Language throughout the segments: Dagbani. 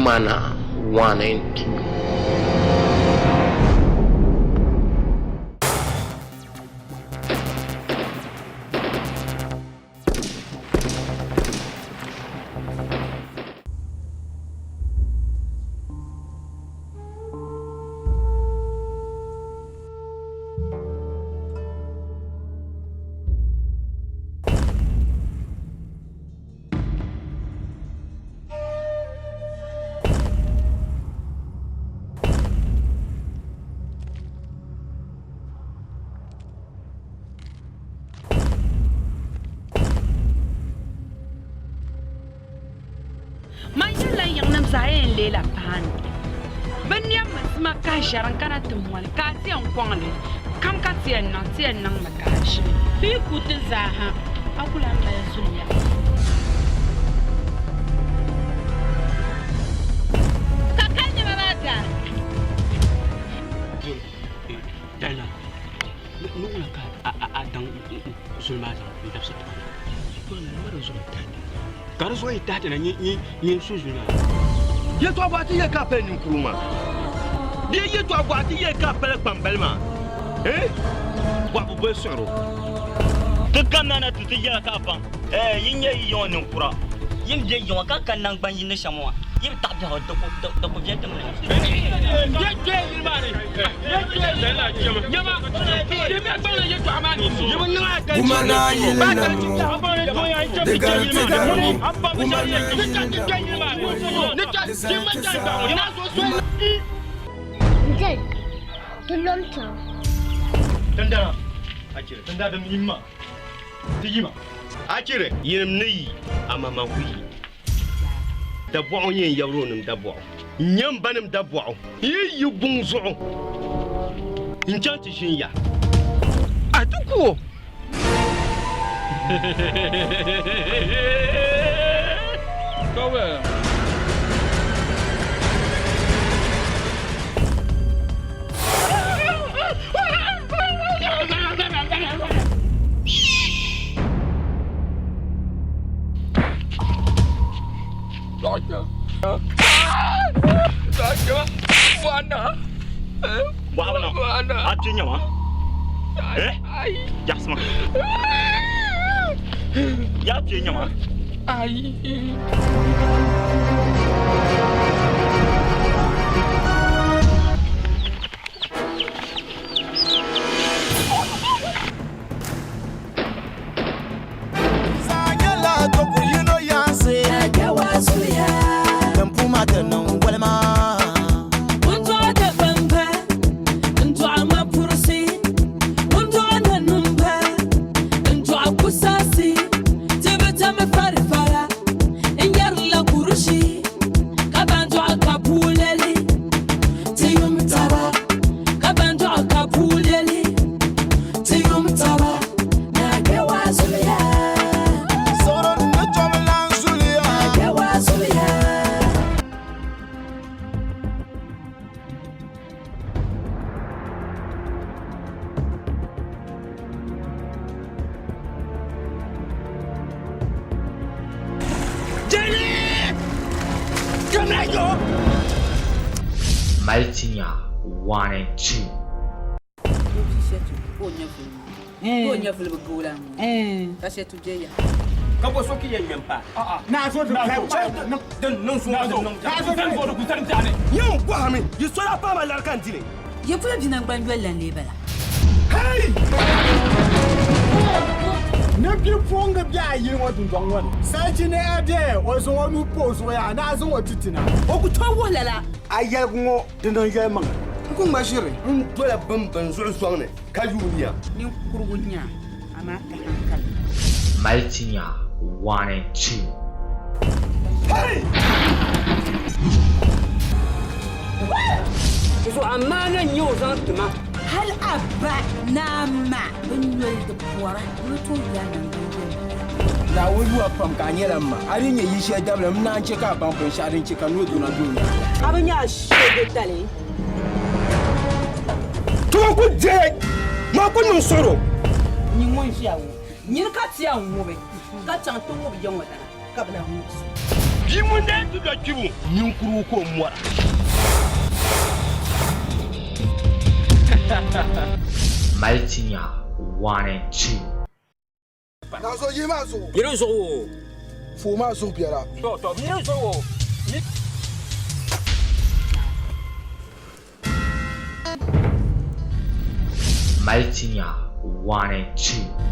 Gumana 1 and 2. Man yɛlila n yiŋnim zaa yɛn leela paanu. Bɛ nɛmmi sima kahi shɛri n-kana ti moli, ka a ti yɛn kɔŋ li. Kam ka ti yɛn niŋ, ti yɛn niŋmi ka a ʒini. Bɛ yi ku ti zaa ha, a ku lan mali zuliya. Ka kali nɛma maa zaa. Dana, ni wula ka a daŋ zuli maa zaŋ n dabisi tuma na? Nima di zuɣu tahi ti na. Ka di zuɣu yi tahi ti na nyɛ n su zuli maa. Yɛtɔɣa bɔɣu ti yɛ ka a pali ninkurigu maa bee yɛtɔɣa bɔɣu ti yɛ ka a pali kpambali maa? Eh? Bɔɣu bi boli suɣiro. Ti kamina na ti ti yɛla ka a baŋ, eh, yi nyɛ yi yiŋɔ ninkura. Yi ni be yiŋɔ ka ka naŋgban yini shɛm ŋɔ, yi bi taɣi biɛhigu di ku viɛl ti mini. Gumana yili nam ŋɔ, di gariti garibu. Gumana yili nam ŋɔ, di sariti zaa. Njɛl, ti lom chaŋ. Tindana, a chiri tindana dim yimma, ti yima. A chiri yinim ni yi, amaa man ku yi. Dabɔɣu n-nyɛ n yabirɔnim dabɔɣu, n-nyɛ m banim dabɔɣu. N yi yi buŋ zuɣu n-chaŋ ti ʒini ya. A ti ku o. A kpe nyama eh jaɣasima yaa kpe nyama Mali ti nya 1 and 2. Ka bɔ so ki yɛn ŋmɛ m-paai. Din niŋ zuŋɔ din niŋ biɛɣu. Yɛn bɔhimi, yi sola paai ma lari ka n di li. Yi pula bɛ naŋgban yoli la n-lee bala. Hey! Ni bipuɣiŋga be a yili ŋɔ dundɔŋ ŋɔ ni, Sarchi ni a deei o zaŋ o nuu pa o zuɣu yaa ni a zaŋ o ti ti na. O ku tooi wuhi lala. A yɛligu ŋɔ di niŋ yɛlimaŋli. N ku ŋma ʒiri. N dola bimbini zuɣu zɔŋ ni ka yuuni ya. Ninkurugu nya, amaa ka hankali. Mali ti nya 1 and 2. Hey! So amaana n-nyɛ o zaŋ ti ma. Hal a ba ni a ma bɛ noli di pɔra, bɛ ni tooi yu a naŋgban yɛlimaŋli. Naawuni yuwa pam ka a nyɛla m ma. A di nyɛ yi shɛli dabili, m naan chɛ ka a baŋ binshɛɣu din chɛ ka noo duna be o nyaaŋa. A bi nya a shɛdotali? Tuma ku deei maa ku niŋ suɣiro. Nyin ŋun ʒiya ŋɔ, nyini ka ti yɛn ŋubi, ka chaŋ ti ŋubi ya ŋɔ dana, ka bɛ lahi ŋubi so. Bia ŋun daa ti dɔ kpibu ninkurigu ka o mɔra. Mali ti nya 1 and 2. Na zuɣu yihi maa zuɣu. Yiri zuɣu o. Foo maa zuɣu biɛla. Tɔ tɔ yiri zuɣu o. Mali ti nya 1 and 2.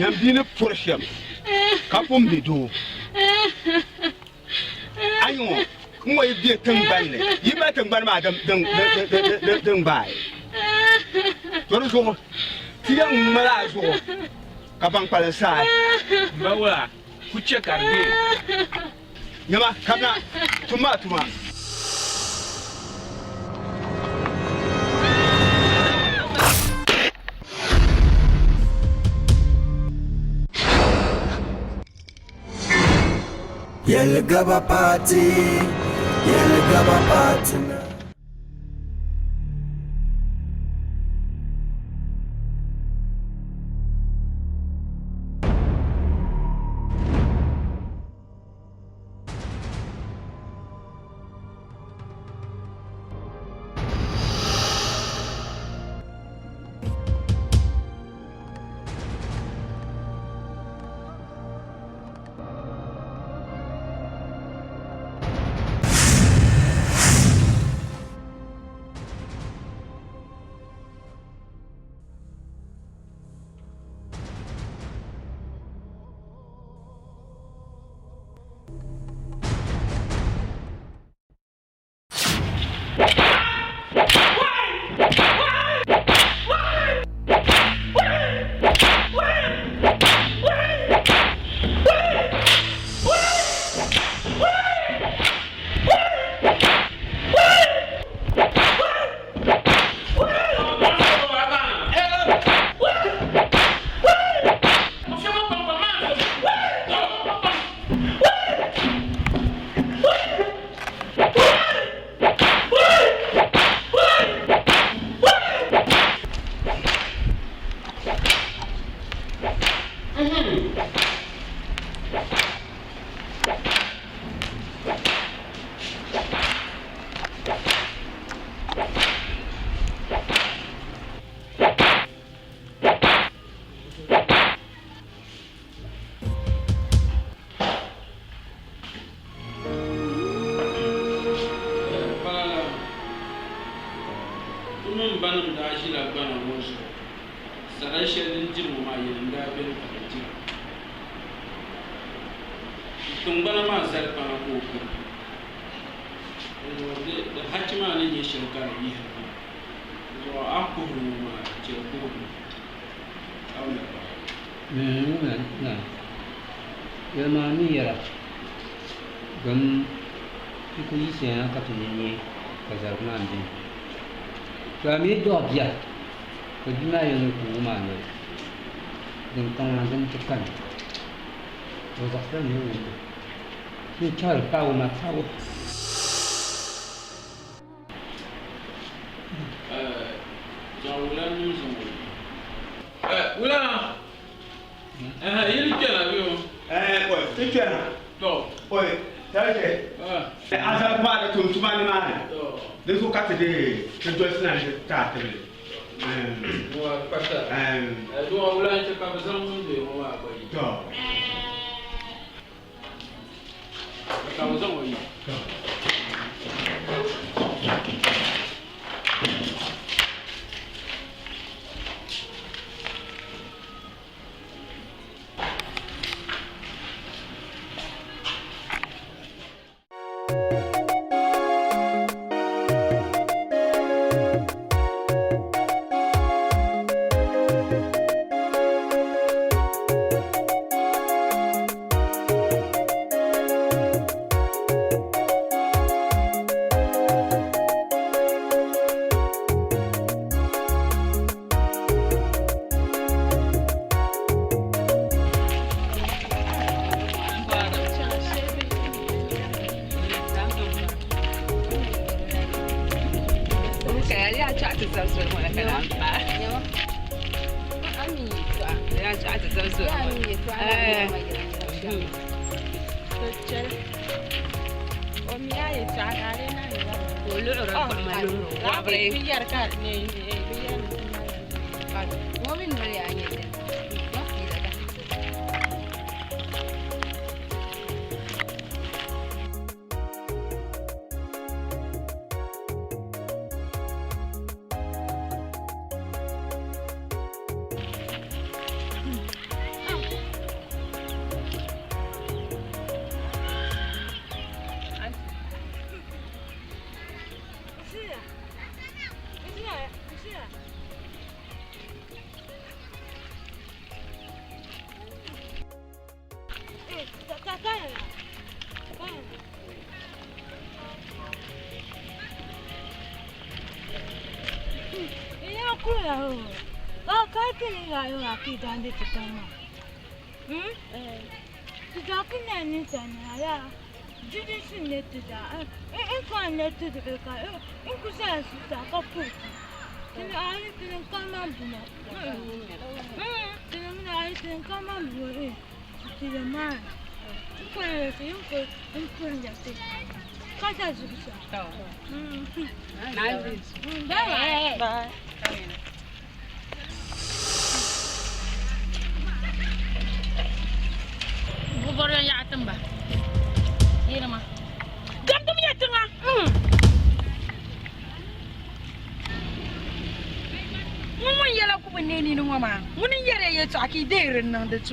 Yɛn bia ni pɔri shɛm ka pun be doo. A yi ŋɔ n ŋɔ yi be tiŋgbani ni, yi mali tiŋgbani maa din gbaai. To di zuɣu ti yɛn ŋmali a zuɣu ka ban kpalim saai. M ba wula ku chɛ ka di be. Nyama, kamina, tumma a tuma. Yɛlgaba party, yɛlgaba party na. Sara shɛli din diri ŋɔ maa yɛli n-daa beni ka bɛ dira. Tiŋgbana maa zalikpana ka o gbubi. Di hachi maa ni nyɛ shɛli ka di yihiri maa. Di zuɣu a ni kuhiri ŋɔ maa, chɛli kuhigu. A bi mi ba. Yɛlimaŋli mi yɛra, domin ti ku yiɣisiya na ka ti nini neei ka zaligu maa beni. To a mi yi dɔɣi bia ka bia maa yɛli ni o ku wum a noli, din kaŋ na din ti kani, o zaɣisila ni o wum li. Ti ni chaɣiri paagi o maa paagi o. Di zuɣu ka ti dii ti dolisi na ni ti a tibili. Tɔ.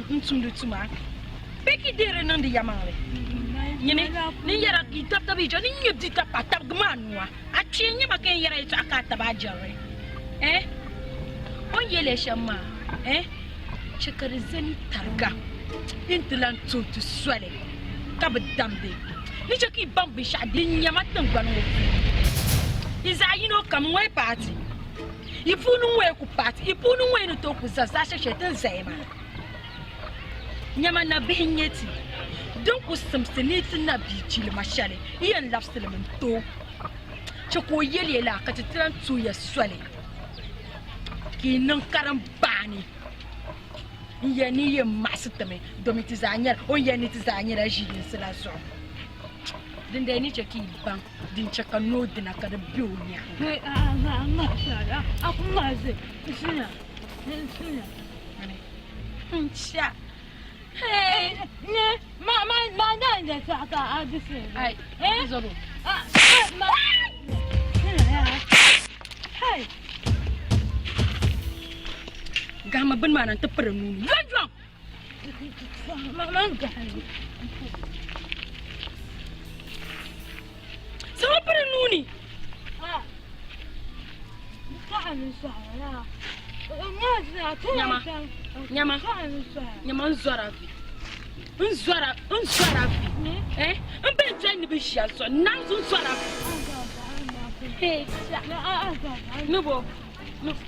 N tumdi tuma bee ka i deeri niŋdi yɛlimaŋli nyini ni yɛra ka i tabi tabi yi ni ŋmɛ di tabi a tabigi maa nua a kpee nyɛma ka n yɛra yɛltɔɣa ka a tabi a jɛrili eh o ni yɛliya shɛm maa eh chɛ ka di zani tariga n ti lan to ti soli ka bi damdi ni chɛ ka i baŋ binshɛɣu din nyɛma tiŋgbani ŋɔ puuni i zaɣ yino kam ŋɔ paati i puuni ŋɔ ku paati i puuni ŋɔ ni tooi ku za zaɣ shɛli shɛli ti ni zaya maa Nyama nabihi n-nyɛ ti, din ku simsi ni ti nabia jilima shɛli yi yɛn labisi li mi n-ti o. Chɛ ka o yɛli ya laa ka ti ti lan tuhi ya soli, ka yi niŋ karimbaani n-yɛli ni yi yɛn maɣisi ti mi, domi ti zaa nyɛla o ni yɛli ni ti zaa nyɛla ʒi yinsi la zuɣu. Dindali ni chɛ ka yi baŋ din chɛ ka noo dina ka di be o nyaaŋa. Ncha. Hey. Ne, ma ma ma da da ta ka a di se. Ai, eh? Zoro. Ah, ma. Hey. Gahima bini maa na nti piri nuu ni. Yɔŋyɔŋ! Man gahim. Zaŋ piri nuu ni. Nyama, nyama, nyama n zɔra vi. N zɔra, n zɔra vi. Eh, n bɛ doli ni bi ʒiya zuɣu, nam n zɔra vi. Hey, nubo, nubo.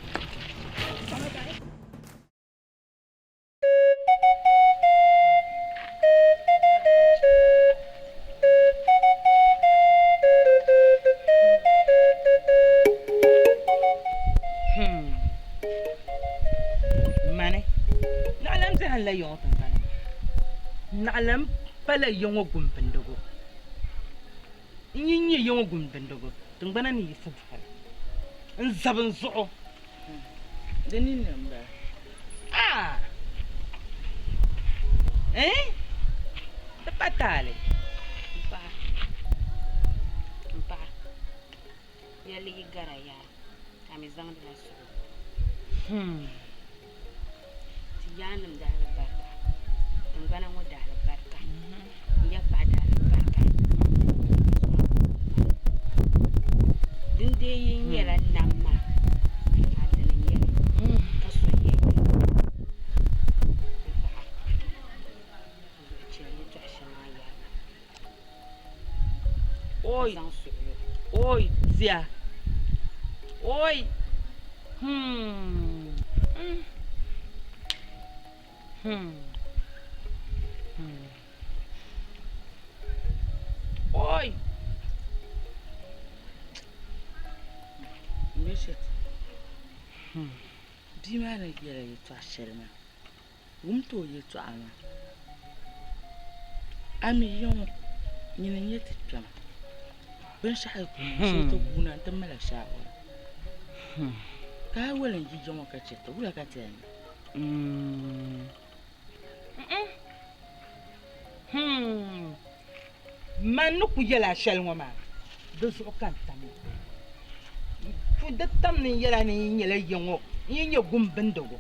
Mani, naɣilam zahim la yiŋɔ tiŋgbani ni. Naɣilam pala yiŋɔ gumbindigu. N yi nya yiŋɔ gumbindigu, tiŋgbana ni yiɣisi buɣili n-zabi n zuɣu. Di ninni m-bala. Ah! Eh? Di pa taali. M paɣa, m paɣa, yɛlli yi gara yaa ka a mi zaŋdila suhu. Ti yaannim daalibarika, tiŋgbana ŋɔ daalibarika, n ya paɣa daalibarika. Din dee yi nyɛla nam maa, a dini n-nyɛ li, ka so yɛn n paɣa n zuɣu chɛli yɛtɔɣ shɛŋa yɛri ma. Oi, Ka zaŋ suɣilo. oi, tia. Oi, hmm, mm, hmm, hmm. Oi. Bia maa ni yɛli yɛtɔɣ shɛli maa, wum ti o yɛtɔɣa maa. A mi ya ŋɔ, nyini n-nyɛ ti kpɛma. Binshɛɣu yi ku niŋ shee ti guuna nti mali a shaawara. Ka a wali n-yi ya ŋɔ ka chɛ ti, wula ka ti yɛn niŋ? Man ni ku yɛl a shɛli ŋɔ maa, di zuɣu ka n tamya. Di tam ni n yɛl a ni n yi nyɛla ya ŋɔ, n yi nyɛ gumbindigu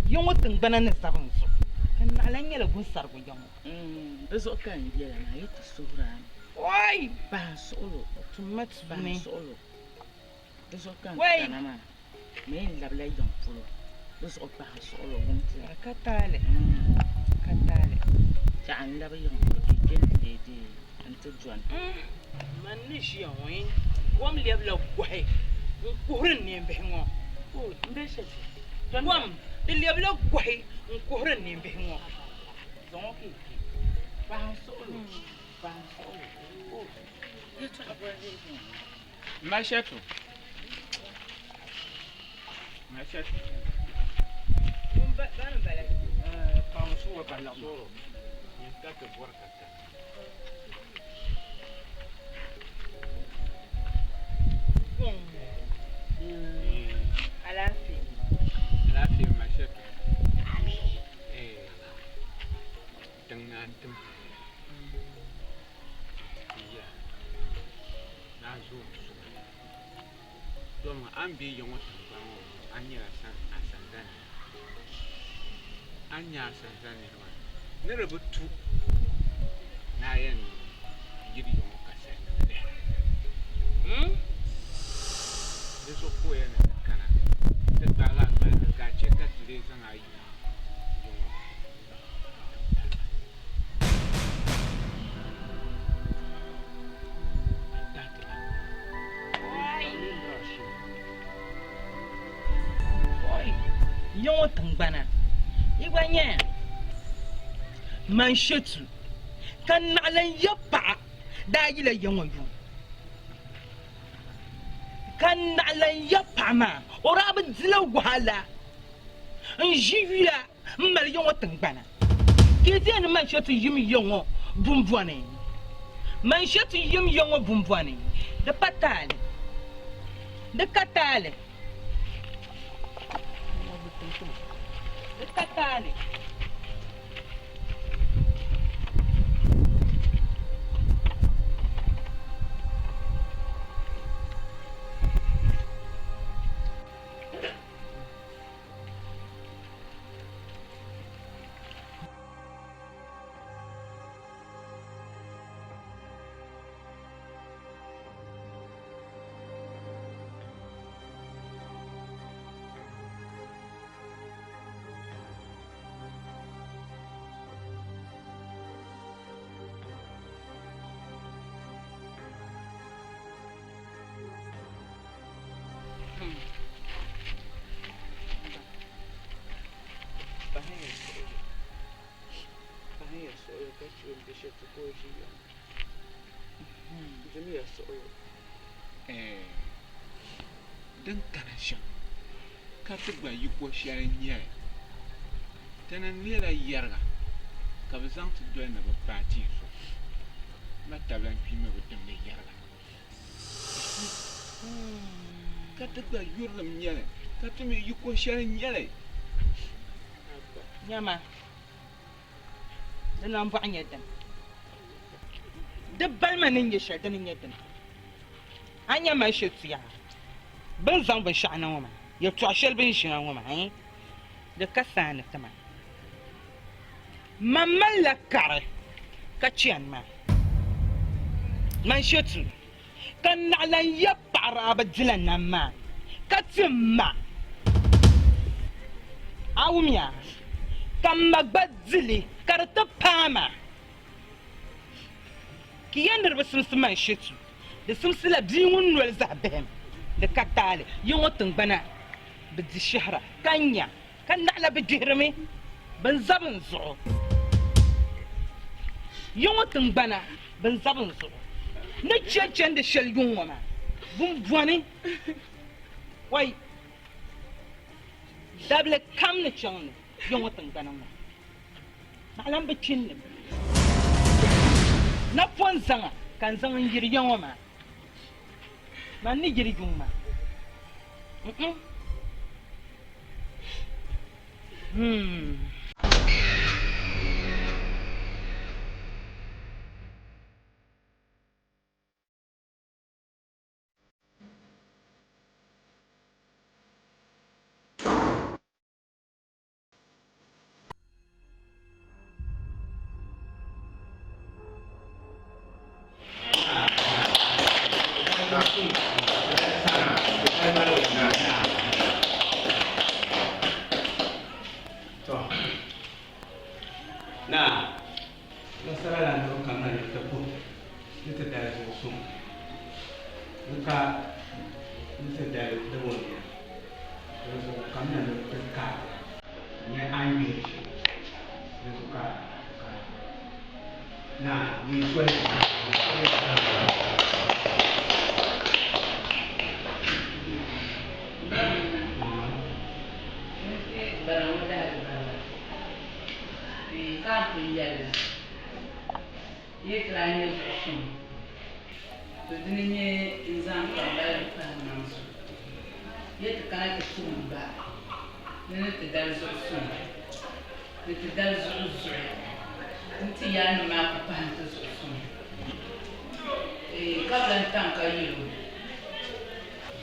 ya ŋɔ tiŋgbana ni zabi n zuɣu, ka naɣila n nyɛla gunsarigu ya ŋɔ. Di zuɣu ka n yɛl a maa, yi ti suhir a mi. Oi! Bahi n suɣil o. Tumma Bahi n tuuni. suɣil o. Di zuɣu ka n Wei! kana maa, mi n labila yiŋ polo. Di zuɣu pahi n suɣil o wumti. Ka taali. Ka taali. Chaɣ n labi yiŋ polo ka yi kpe nti deei deei nti dɔni. Man ni ʒiya ŋɔ yi kom lɛbila gɔhi n-kuhiri n neenbihi ŋɔ. Kom di lɛbila gɔhi n-kuhiri n neenbihi ŋɔ. Zaŋ o ka yi kpe. Pahi n suɣil o. Pahi n suɣil o. Yɛtɔɣa bɔli bee bɛ ŋɔ. Mashatu. Mashatu. Alaafee. Alaafee Mashatu. Eh, tiŋ naa n-tim ya naa zo n-suhi. Doma a ni be ya ŋɔ tiŋgbani ŋɔ ni, a nyɛla a sanzani nira. A ni nyɛ a sanzani nira maa, ni di bi tu ni a yɛn yiri ya ŋɔ ka salinima lihira. Di zuɣu ka o yɛn ni ti kana ti gbaagi a gbali ni ka a chɛ ka ti lee zaŋ a yuma ya ŋɔ. Ya ŋɔ tiŋgbana yi gba nyɛya man Shetu ka naɣilan ya paɣa daa yila ya ŋɔ yuŋ ka naɣilan ya paɣa maa o daa bi dila wahala n-ʒi yuya M mali ya ŋɔ tiŋgbana, ka yi ti yɛn ni Manshɛtu yim ya ŋɔ bumbɔni. Manshɛtu yim ya ŋɔ bumbɔni, di pa taali, di ka taali, di ka taali. Pahiya suɣulo. Pahiya suɣulo ka chɛ o ni be shɛli ti ka o ʒi ya ŋɔ. Dimiya suɣulo. Ɛɛh, din kana shɛm ka ti gba yiko shɛli n-nyɛ li, ti ni leela yɛriga ka bɛ zaŋ ti doli ni bɛ paai ti zuɣu. Ma tabila n-kpimi bi dimdi yɛriga. Ka ti gba yurilim n-nyɛ li, ka ti mi yiko shɛli n-nyɛ li. Nyama, di nambɔɣu nyɛ dini? Di balima ni nyɛ shɛli dini n-nyɛ dini? A nya man she tuya bɛ ni zaŋ binshɛɣu na ŋɔ maa, yɛtɔɣ shɛli bɛ ni ʒina ŋɔ maa, ɛɛn, di ka saani ti ma. Man malila kari ka chani maa. Man she tu ka naɣilan ya paɣ daa bi dila nam maa ka ti m ma. A wumya? Ka m ma gba di li ka di ti paai ma. Ka ya niriba simsi man she tu, di simsila bia ŋun noli zaɣ bihim, di ka taali ya ŋɔ tiŋgbana bi di shɛhira ka nya. Ka naɣila bɛ gbihirimi bɛn zabi n zuɣu. Ya ŋɔ tiŋgbana bɛn zabi n zuɣu ni chɛ chandi shɛli yuŋ ŋɔ maa, bumbɔni, wai, dabili kam ni chaŋ ni ya ŋɔ tiŋgbana ŋɔ, naɣila m bi kpini li mi. Napɔn zaŋa ka n zaŋ n yiri ya ŋɔ maa, man ni yiri yuŋ maa. Mm-mm. Hmm. To, naa, nasara lan ni o kamina ni ti puhi ni ti dali zuɣu suŋ ni ka ni ti dali dab o nia. Dinzuɣu kamina ni ti kaai nya a ni yuri shɛm. Dinzuɣu ka naa yi soli. To dini n-nyɛ n zaŋ kpambaligu pahi m maŋ zuɣu. Yi ti kana ti puhi m ba ni ni ti dali zuɣu suŋ, ni ti dali zuɣu zuɣu nti yaannim maa ku pahi nti zuɣu suŋ. Eeh ka bi lan tam ka yɛl o,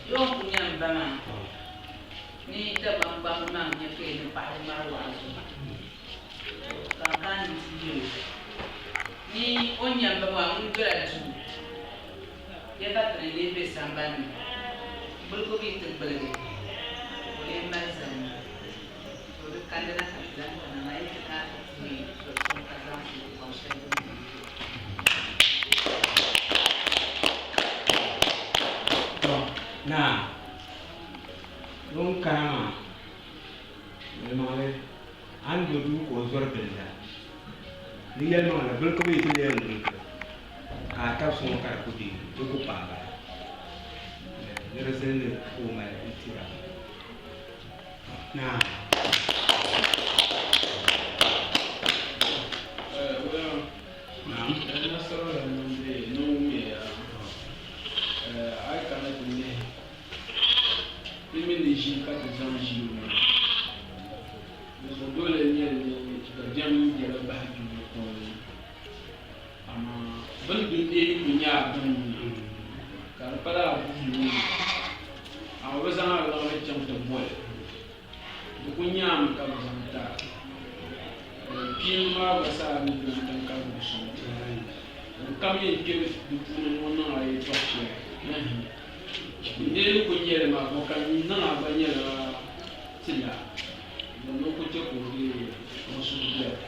Yoo n-ku nya m ba maa ni Dagbaŋ kpamba maa n-nyɛ ka yi ni paɣiri ŋmari waazu ka n kana ni nti yɛl o ni o ni nya m ba maa ŋun dola duu. Ya ka ti ni lee be samban ni, gbuligibu yi ti gbuligi, o lee mali zalima. To di kandina ka ti lan kana maa yi ti kana ti puhi zuɣu suŋ ka zaŋ ti bɔri shɛli din ni be. Tɔ! Naa, ŋun kana maa, yɛlimaŋli, a ni do duu ka o zɔri gilinda. Di yɛlimaŋli, gbuligibu yi ti lee n-gbuligiri, ka a tabi suŋ ka di ku deei, di ku paai bala. Ni di zilinli ka o mali n-tira. Naa. Ti mi ni ʒi ka ti zaŋ ʒi o maa. Di zuɣu dole n nyɛli ni dabiɛm yi biɛla bahi dunia puuni. Amaa bɛ ni dun deei ku nyɛ a bini ka di pala a buhi nuu ni, amaa bɛ zaŋ a liɣiri chaŋ ti boli. Di ku nyaami ka bɛ zaŋ ti a. Kpiimba maa gba zaa ni doli tiŋ ka gbubi sɔŋ ti. Ŋunkam yɛn kpe di puuni ni o niŋ a yɛtɔɣ shɛli, N dee ni kul nyɛli maa, bɔ ka n niŋ a gba nyɛla tila, domi o ku chɛ ka o deei o suhu biɛri.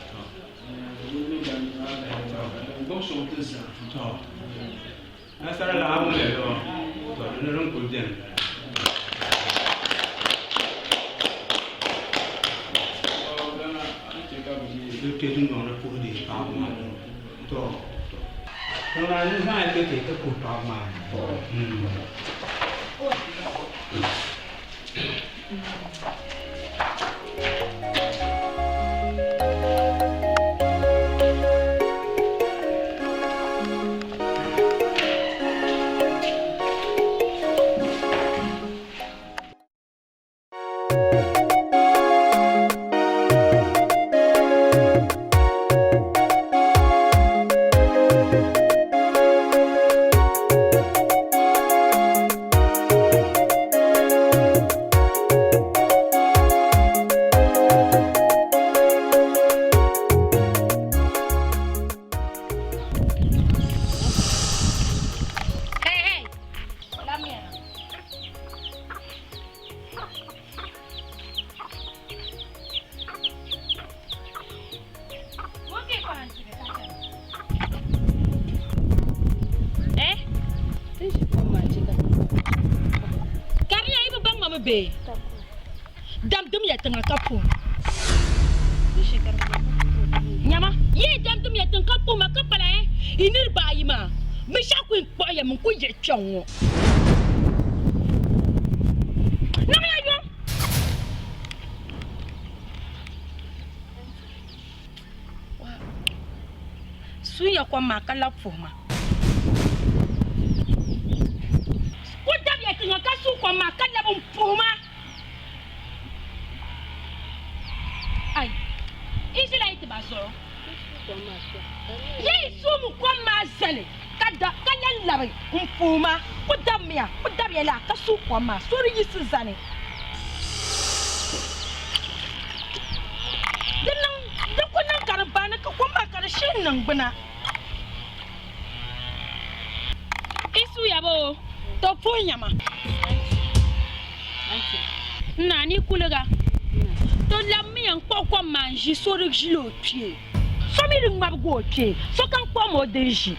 Ŋun mi gba niŋ a dahiʒibu ka din gbubi suŋ ti zaa. Tɔ! Nasara lahi wumya lɔ, tɔ di ni din kul beni m-bala. Tɔ! Ghana. kpe dundɔŋ ni puhi deei paɣaba maa nuu. Tɔ! Tiŋ maa ni zaŋ ya kpe ti ti puhi paɣaba maa nuu. Hey, hey! Lamia. Eh? Kariya yi bi baŋ ma mi bee? Damdim ya tiŋa ka puhim. Nyama, yi damdim ya tiŋ ka puhima ka pala eh? Yi niriba ayi maa, binshɛɣu ku yɛn kpuɣi ya mi n-ku yiɣi kpɛŋ ŋɔ. Niŋya yom! Sunya kom maa ka labi puhi ma. Ku dabiya tiŋa ka su kom maa ka labi m-puhi ma. Ai, yi ʒila yi tiba zuɣu. Yi yi suumi kom maa zali ka da ka lan labi m-puhi ma, ku dabimiya, ku dabiya laa ka suui kom maa so di yiɣisi zani. Di niŋ, di ku niŋ ka di baani ka kom maa ka di shiri niŋgbuna. Yi suuya ba o, to puhi nya ma. N naa ni kuliga, to labimiya n-kpuɣi kom maa n-ʒi so di ʒila o kpee. So mi di ŋmabigi o kpee, sokam kpuɣimi o dini ʒi.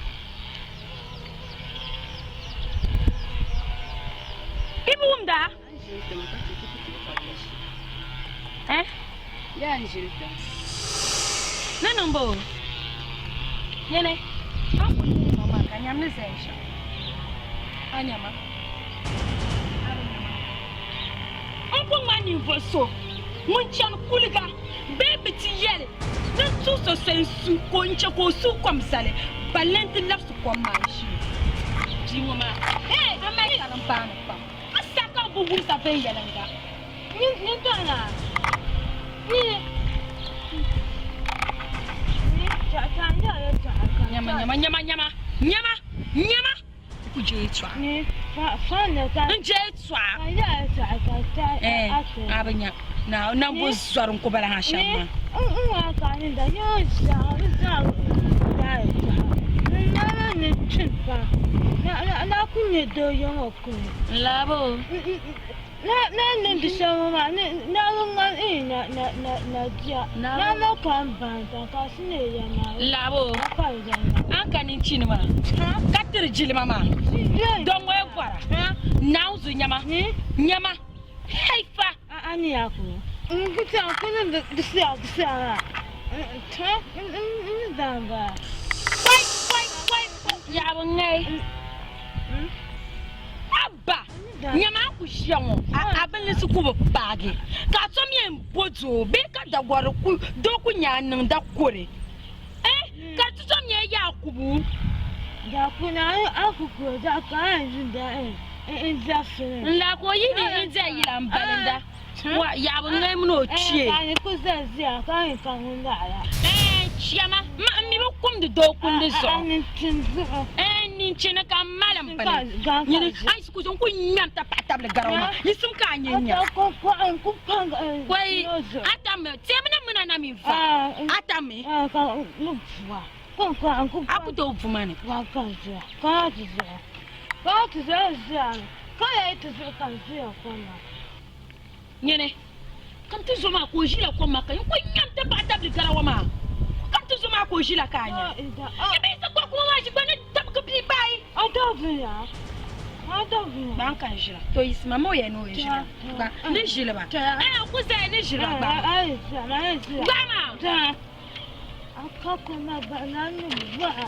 Yi bi wumda? Eh? Ni niŋ ba o? Nyini, a ni kuli niŋ ma maa ka nyam ni zaya shɛm. A nya ma? A bi nya ma? N ku ŋmani ninvuɣ so ŋun chani kuliga bee bɛ ti yɛli ni n tuhi so soli n-su ka o n-chɛ ka o suui kom zali, balli nti labisi kom maa n-ʒi o bia ŋɔ maa. Hee! A mali karimpaani pam, a saha ka bɛ bi wumsa viɛnyɛliŋga. Nyama, nyama, nyama, nyama, nyama, nyama! Ku je yɛtɔɣa. N je yɛtɔɣa. Eh, a bi nya. Na na bo zɔri n ku bala ha shɛm maa. N labi o. Labi o. A ni ka ninchini maa ka tiri jilima maa, dɔŋ ŋɔ yi bɔra Naawuni zu nyama, nyama, hei fa! Kɔi, kɔi, kɔi, kɔi, yaɣibu ŋ-ŋai. Abba, nyama a ku ʒiya ŋɔ, a binlinsi ku bi paagi, ka a tom yɛn bo doo bee ka dagɔri ku doo ku nya a niŋda kore. Eh, ka ti tom nyɛ Yakubu. N lahi ka o yi ni India yila m-balinda. Wa, Yakubu ŋ-ŋai mini o kpee. Ɛɛn, chama, ma m mi bi kumdi doo kundi zuɣu. Ɛɛn, ninchini ka m mali m bini. Nyini, a yi ku zo n-ku ŋmɛm ta paɣa tabili garawa maa, yisim ka a nyɛ nya. Kɔi, a tammi, teemi ni mini a na mi va, a tammi. A ku tooi vu ma ni. Nyini, kam ti zo maa ka o ʒila kom maa ka n ku ŋmɛm ti paɣa tabili garawa maa. Kam ti zo maa ka o ʒila ka a nya. Yi bi yiɣisi kpuɣi kuma maa ʒi gba ni tabigi bia paai. Gba n ka n ʒila. To yiɣisima ma o yɛli ni o ʒila. Gba ni ʒili ba. Ɛɛn ku zaya ni ʒila gba. Gba maa. A ka koma gba na ni bɔha.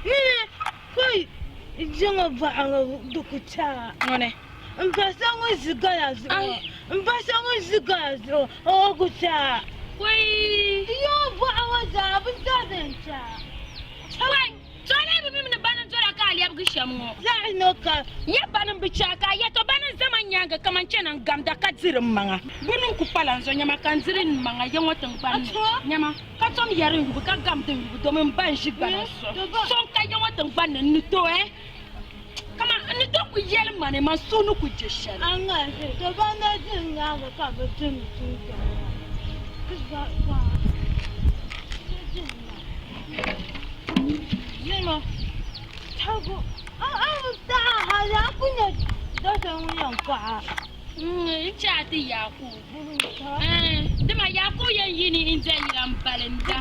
Nini koi jiŋa bɔɣa ŋɔ di ku chaŋa. Ŋuni? M ba so ŋun ʒi gala zuɣu ŋɔ, m ba so ŋun ʒi gala zuɣu o ku chaŋa. Koi! Di yiŋa bɔɣa ŋɔ zaa bi zaa din chaŋa. Koi! To a lee bi mi ni bani n-dɔla ka a lɛbigi shɛm ŋɔ? Zaɣ yino ka. Ya bani m-bi chaai ka a ya to bani n-za ma nyaaŋa kaman chana n-gamda ka diri m maŋa. Bɛ ni ku pala n zuɣu nyama ka n diri n maŋa ya ŋɔ tiŋgbani ni. Nyama, ka tom yɛri n yubu ka gamdi n yubu domi m ba n-ʒi gbana so n ka ya ŋɔ tiŋgbani ni n ni tooi kaman n ni tooi ku yɛli ma ni man suhu ni ku je shɛli. A ŋmaligi to bani na di n nyaaŋa ka bɛ dim tiŋgbani maa. N chɛ a ti Yaakubu. Dama Yaakubu yɛn yi ni n-diɛ yila m-balinda.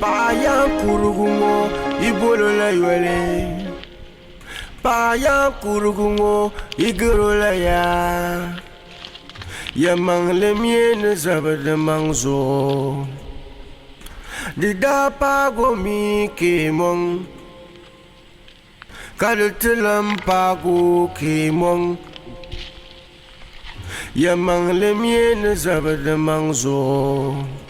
Paɣa yan kurugu ŋɔ yi bolo la yoli Paɣa yan kurugu ŋɔ yi garo la yaa Yɛlimaŋli mi ni zabi di maŋ zuɣu Di daa paagi o mi kee mɔŋ Ka di ti lan paag o keemɔŋ. Yɛlimaŋli mi ni zabi di maŋ zuɣu.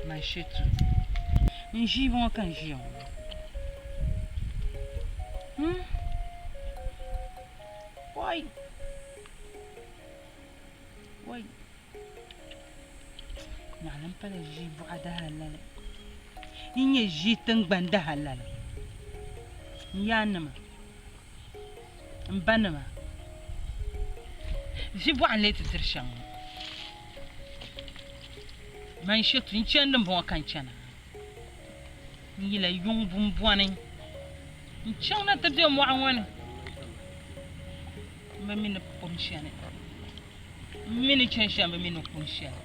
Mashetu n ʒii ŋɔ ka n ʒiya ŋɔ Oi! Oi! Naɣilim pala ʒii buɣa dahalali. N nyɛ ʒii tiŋgbani dahalali. N yaannima, n banima, ʒi buɣa n-lee ti diri shɛm ŋɔ. Man Shetu, n chandi m-bɔŋɔ ka n chana. N yila yuŋ bumbɔni n-chaŋ na ti be mɔɣu ŋɔ ni. M bi mi ni kum shɛli. M mi ni chani shɛm bi mi ni kum shɛli.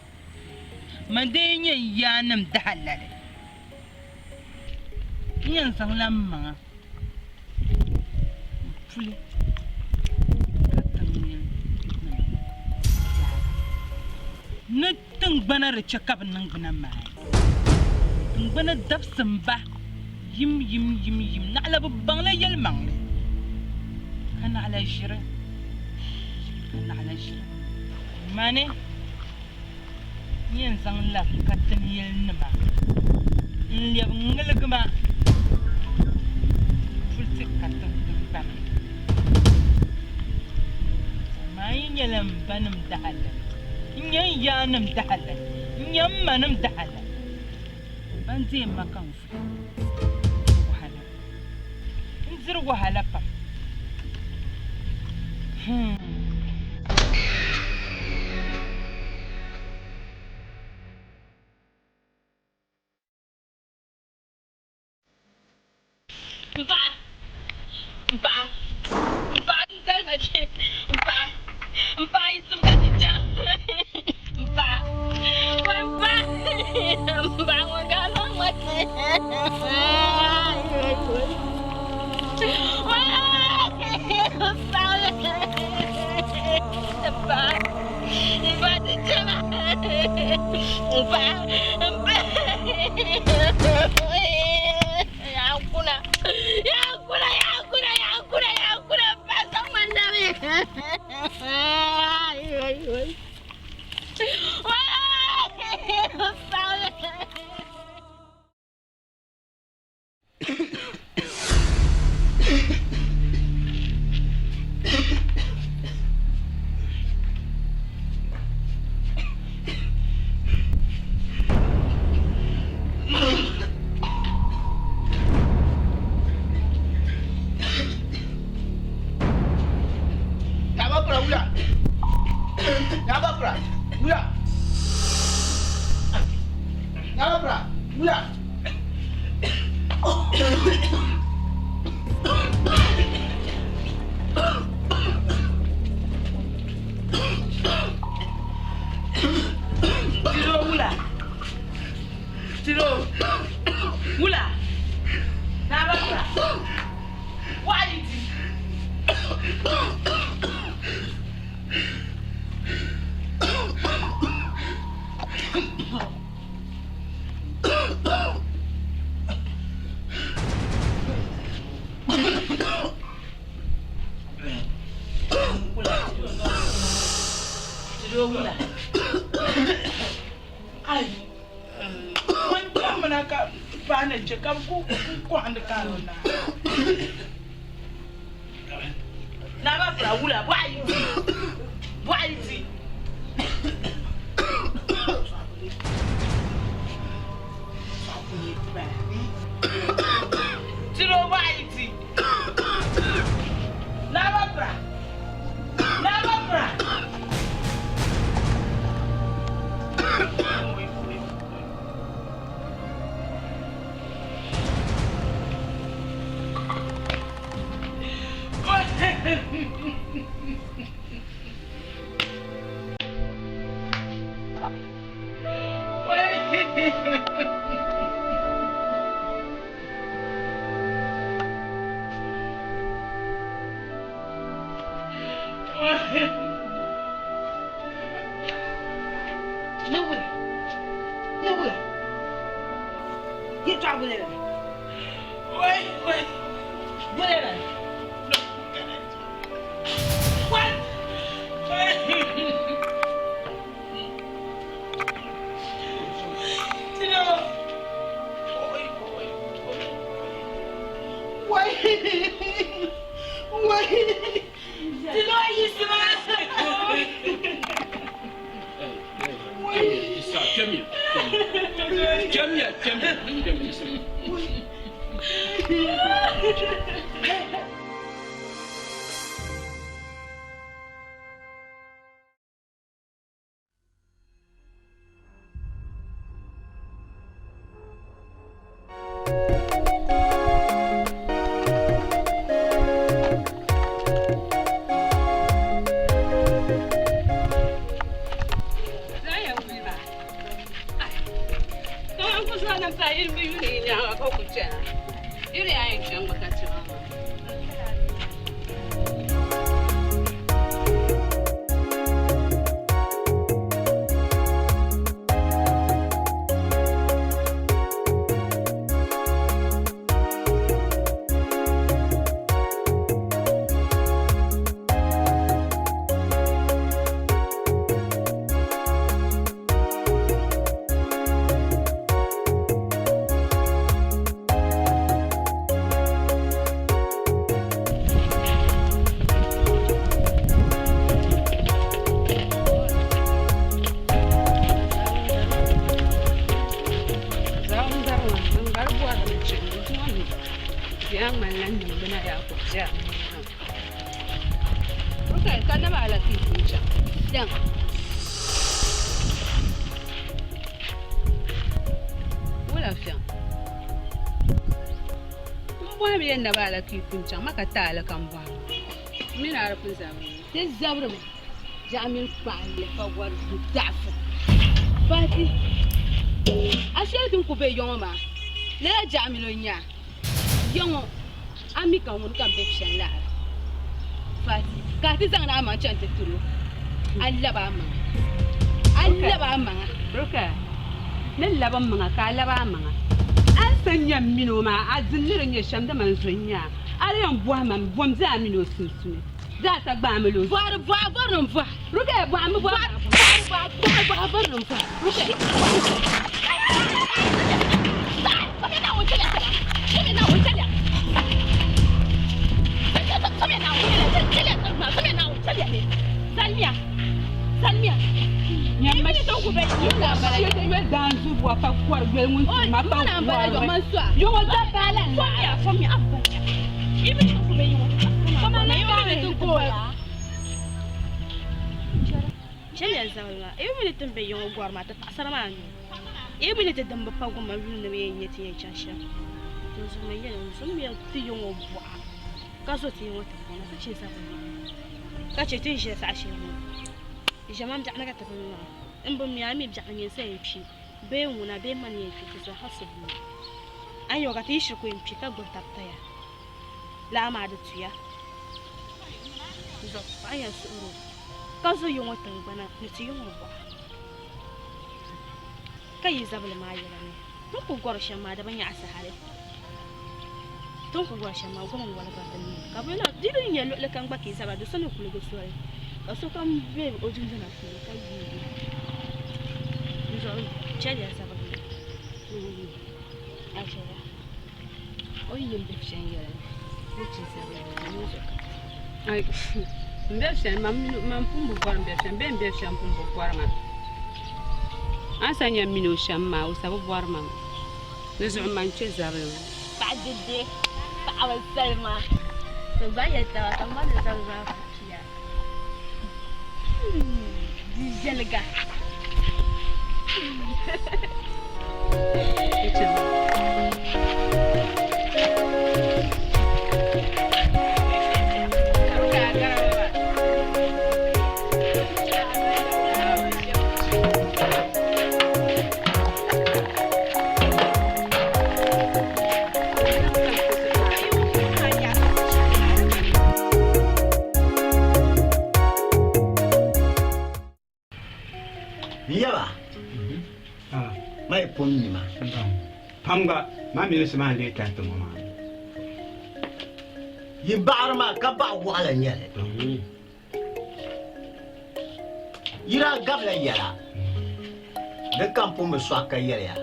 Man dee nyɛ n yaannim dahalali. N yɛn zaŋla m maŋa m-puli ka tiŋ nima ni tiŋgbana di chɛ ka bɛ niŋgbuna maai. Tiŋgbana dabsim ba yim yim yim yim naɣila bɛ baŋla yɛlimaŋli ka naɣila ʒiri ka naɣila ʒiri. Mani n yɛn zaŋ labi ka tin yɛlinima n-lɛbi ŋ-ŋiligi ma puli ti ka tiŋ tiŋgbani. Amaa yi nyɛla m banim dahalali. N-nyɛ n yaannim dahalali, n-nyɛ m manim dahalali. Ban deei ma ka n vuli, n diri wahala. N diri wahala pam. Hmm. M paɣa, m paɣa, m paɣa n talima kpe, m paɣa, m paɣa yi sim ka ti chaŋ, m paɣa, wai m paɣa, m paɣa ŋɔ ka a zaŋ ma ti, m paɣa, m paɣa ti chana, m paɣa, m paɣa. Yankuna, yankuna, yankuna, yankuna, yankuna, pa zaŋ ma nabi. Tiro wula. Tiro wula. Nabakura. Why you Tiro wula. Ai, ŋun tamina ka paani che ka bɛ ku kɔhindi ka a na. Nabakura wula. Why you Why you Tiro why you Nabakura. Nabakura. Ni wula. Ni wula. Yɛltɔɣa wula la. Wai, wai. Wula la. What? Tiro. Wai. Wai. Tiro yisima. Kemiya, kemiya, kemiya, kemiya. Ka naba ala ka yi pun chaŋ. Daŋ. Wula fiɛŋ. M bɔhimi ya naba ala ka yi pun chaŋ ma ka taali ka m bɔhim. M mini a di pun zabirimi. Ti zabirimi Jaɣa mini kpaɣa n-taɣifu Fati, a shɛli din ku be yɔŋɔ maa, lala jaɣa mini o nyaa yɔŋɔ, a mi ka ŋuni ka m be shɛm laara. Fati, ka a ti zaŋdi a maŋ chani ti tiri o, a labi a maŋa, a labi a maŋa. Rukaya, Ni labi m maŋa ka a labi a maŋa. A ni sa nya m mini o maa, a dini ni di nyɛ shɛm dama n zo n-nya a. A di yɛn bɔhi ma mi, bom daa mini o sunsuuni. Zaa sa gbaai mi lo. Bɔhiri bɔha bɔri ni bɔha. Rukaya bɔha mi bɔha. Bɔhiri bɔha bɔha bɔha bɔri ni bɔha. Rukaya. Chɛliya zabili maa, yi mi ni ti ni be yiŋɔ gɔri maa ti paɣisara maa nuu. Yi mi ni ti dimbi pa goma yuli ni bɛ yɛn nya ti yɛn chaŋ shɛm. Dinzuɣu man yɛli n zommiya ti yiŋɔ buɣa ka zo ti yiŋɔ tiŋgbɔŋ ni ka chɛ zabili maa ka chɛ ti ni ʒiya saha shɛli ŋɔ. Ʒiɛmani biɛɣuni ka ti bi mi maa. M bi mi a mi biɛɣuni nyɛ n sa yɛn kpi bee ŋuna bee mani yɛn kpi ti zaa ha so bi mi. A ni nya o ka ti yi shiri ku yɛn kpi ka gbubi tab taya. Lala maa di tuya. Zuɣu paɣa yɛn suhiri o ka zo yiŋɔ tiŋgbana ni ti yiŋɔ buɣa ka yi zabili maa yɛla ni ti ni ku gɔri shɛm maa di bi nyaɣisi hali. Ti ni ku gɔri shɛm maa gom n-waligiri ti nuu ka bɛ di yi nyɛ luɣili kam gba ka yi zabira do so ni kuligi soli ka sokam be o dundona puuni ka yuuni di zuɣu chɛliya zabili maa. Achɛya. O yi yɛn be shɛm yɛla ni chi zabili maa ni o zuɣu ka Ai n be shɛm man pun bi bɔri n be shɛm bee n be shɛm pun bi bɔri ma a ni sa nya m mini o shɛm maa o sa bi bɔri ma di zuɣu man chɛ zabili maa. Paɣa didee paɣaba salima to gba yɛli taba ka ma ni zabili maa ku kpiya di viɛliga. N yaba ma yi pun mi ma. Pam gba ma milinsi maa n-lee tahi ti ŋɔ maa. Yi baɣiri maa ka baɣ wɔɣila n-nyɛ li. Yi daa gabila yɛla din kam pun bi sɔɣi ka yɛli ya,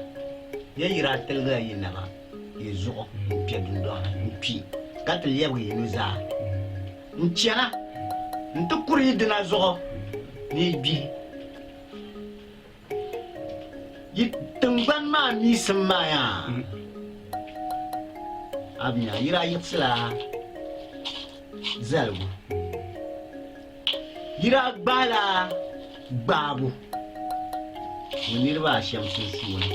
ya yi daa tiligila yi naba yi zuɣu m-kpe dundɔŋ ni n-kpi ka ti lɛbigi yi nuzaa n-chana nti kuri yi dina zuɣu ni yi gbihi yi tiŋgbani maa miisim maa yaa. A bi nya yi daa yiɣisila zaligu. Yi daa gbaala gbaabu ni niriba ashɛm sunsuuni,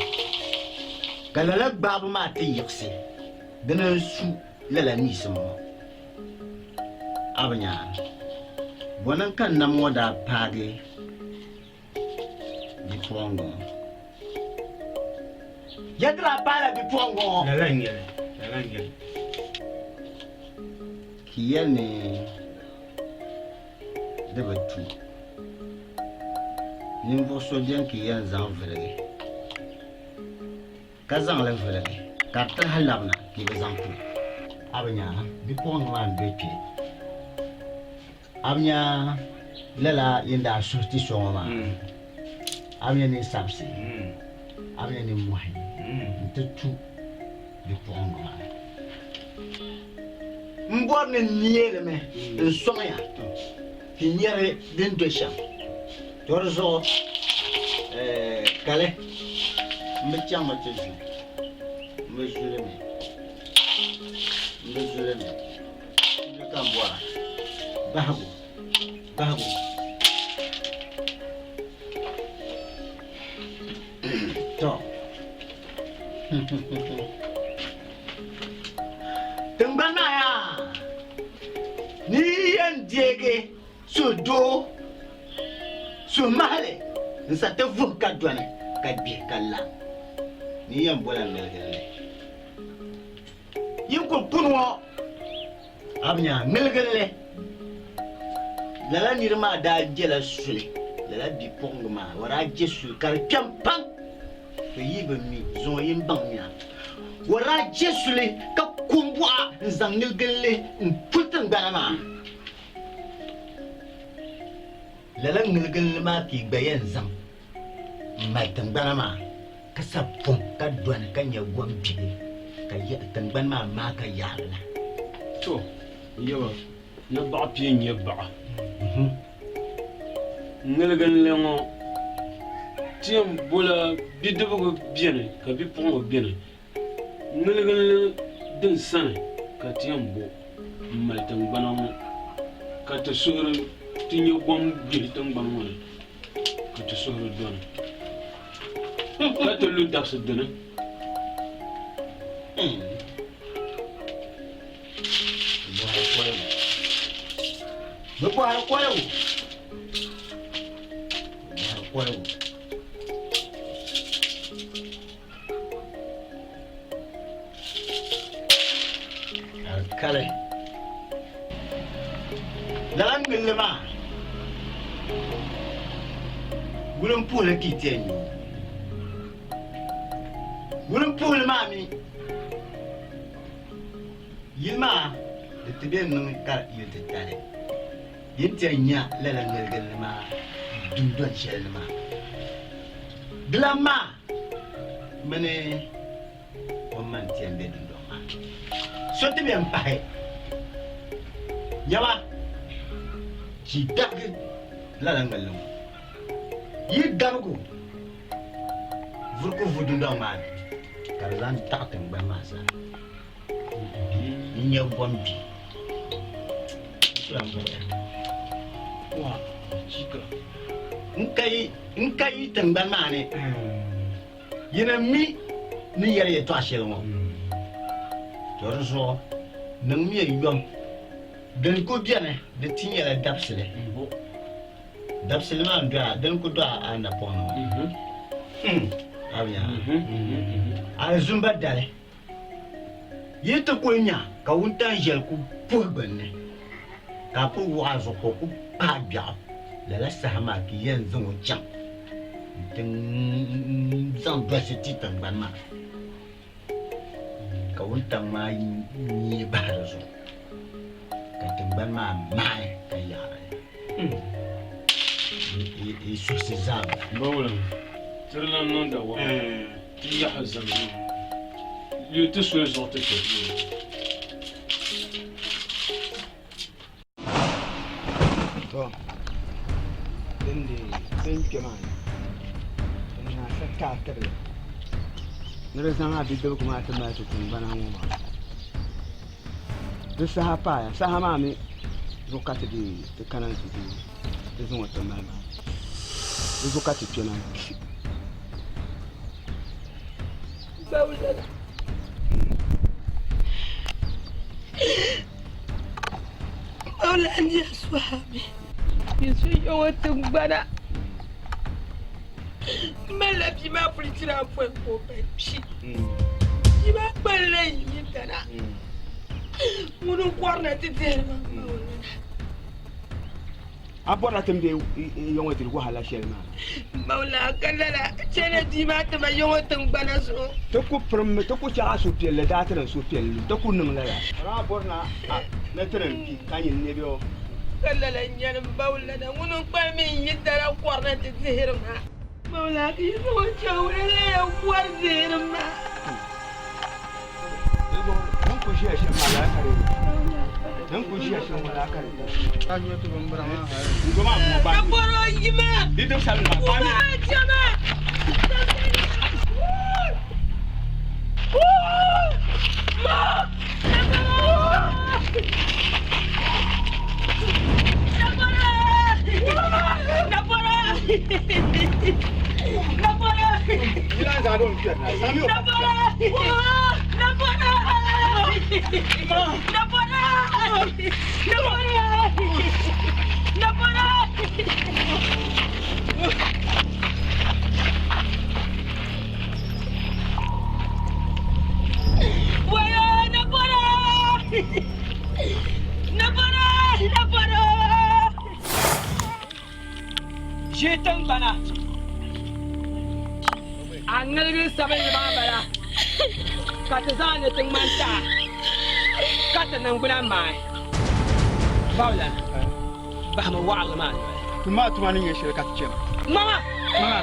ka lala gbaabu maa ti yiɣisi dini n-su lala miisim ŋɔ. A bi nya bɔni ka nam ŋɔ daa paagi bipuɣiŋga ŋɔ? Ya ti daa paala bipuɣiŋga ŋɔ. Lala n-nyɛ li, lala n-nyɛ li. Ki yɛli ni di bi tu ninvuɣ so beni ka yɛn zaŋ viligi, ka zaŋ li viligi ka di ti lahi labina ka yi bi zaŋ ti o. A bi nya bipuɣiŋga maa ni be kpe? A bi nya lala yi ni daa suhi ti so ŋɔ maa? A bi nya ninsabisi? A bi nya nimmɔhi nti tu bipuɣiŋga maa? M bɔri ni n neei li mi n-sɔŋ ya ti nyari din do shɛm. To di zuɣu kali m bi chaŋmi ti zu, m bi zu li mi, m bi zu li mi. N ka m bɔra bahigu. Bahigu. To. Tiŋgbani maa yaa ni yi yɛn deegi suhudoo suhumahili n-sa ti vuhi ka dɔni ka gbihi ka la ni yi yɛn bola ŋmaligili li. Yi ni kuli kuni ŋɔ a bi nya ŋmaligili li. Lala nira maa daa jela suli, lala bipuɣiŋga maa o daa je suli ka di kpɛm pam. To yi bi mi, zuŋɔ yi ni baŋ nya. O daa je suli ka ku m-bɔɣa n-zaŋ ŋiligilli n-puli tiŋgbana maa. Lala ŋiligilli maa ka yi gba yɛn zaŋ m-mali tiŋgbana maa, ka sa pom ka dɔni ka nya gom bihi, ka tiŋgbani maa maai ka yaɣiri la. To, n yaba, ni baɣa pia n-nyɛ baɣa. Ŋiliginli ŋɔ, ti yɛn bola bidibiga beni ka bipuɣiŋga beni. Ŋiliginli din sani ka ti yɛn bo m-mali tiŋgbana ŋɔ, ka ti suhuri ti nya gom gbihi tiŋgbani ŋɔ ni, ka ti suhuri dɔni, ka ti lu dabisi dini. Bɛ bɔhiri koligu. Bɔhiri koligu. Kali. Lala ŋmilli maa wulimpuhili ka yi ti yɛn nyu. Wulimpuhili maa mi Yili maa di ti bɛ niŋ ka yili titali yi ni ti yɛn nya lala ŋmɛligilli maa dundɔn shɛli ni maa. Dilan maa mini o ma n-ti yɛn be dundɔŋ maa ni. So ti bɛ m-pahi nyama ka yi darigi lala ŋmalli ŋɔ. Yi darigu vuri ku vu dundɔŋ maa ni ka di zaŋ taɣi tiŋgbani maa zaa. N-nyɛ gom bi. N ka yi tiŋgbani maa ni, yi ni mi ni yɛli yɛtɔɣ shɛli ŋɔ, to di zuɣu niŋmiya yom. Din kul beni, di ti nyɛla dabisili. Dabisili maa n-dɔya, din kul dɔya a napɔŋ ni ŋɔ. A bi nya? Alizumba dali. Yi ti kul nya ka wuntaŋ ʒiɛli ku puhi gbinni, ka a kul wuɣi a zuɣu ka o ku paai gbiɛɣu, lala saha maa ka yi yɛn zaŋ o chaŋ nti zaŋ dolisi ti tiŋgbani maa, ka wuntaŋ maa nyee bahi di zuɣu, ka tiŋgbani maa maai ka yaɣiri yi suhisi zaa. Bawulim, ti di lan niŋ dawɔm. Ti yaha zani yi ti soli zuɣu ti ti. To, din di din kpe maa ni, din naa sa taai tibili ni di zaŋ a bidibigi maa ti mali ti tiŋgbana ŋɔ maa. Di saha paaya, saha maa mi zuɣu ka ti dii ti kana nti ti zaŋ o ti mali maa. Di zuɣu ka ti kpɛna maa. Tiŋgbana malila bia maa puli chira pɔi ka o ba kpi bia maa kpalila yidana ŋuni n-kɔrina ti dihiri ma A bɔrila ti ni be ya ŋɔ diri wahala shɛli maa? Mawulana ka lala chɛliya bia maa ti ma ya ŋɔ tiŋgbana zuɣu. Ti ku pirimmi, ti ku chaɣ a suhupiɛlli daa ti niŋ suhupiɛlli, ti ku niŋ lala. Ka a bɔri ni ti ni kpi ka nyin ne bɛ o? Ka lala n-nyɛ li Mawulana, ŋuni n-kpalim n yi dala kɔrina ti dihiri ma. Mawulana ka yi zaŋ o chaŋ ŋuni n-lee yɛn kɔri dihiri ma. Din ku ʒiya shɛm maa lala ka di nyɛ. Din ku ʒiya shɛm ŋɔ lala ka di nyɛ. Ka bɔri o yima. Kuma jama. Ma. zaŋdi o mi kpɛri na. Zaŋmi o pa ti Ʒii tiŋgbana, a ŋmaligi sabinli maa bala, ka ti zaŋ ni ti ŋmani taha, ka ti niŋgbuna maai. Bawula, bahimi waɣirili maa noli. Tumma a tuma ni nyɛ shɛli ka ti chana. Ŋmama! Ŋmama!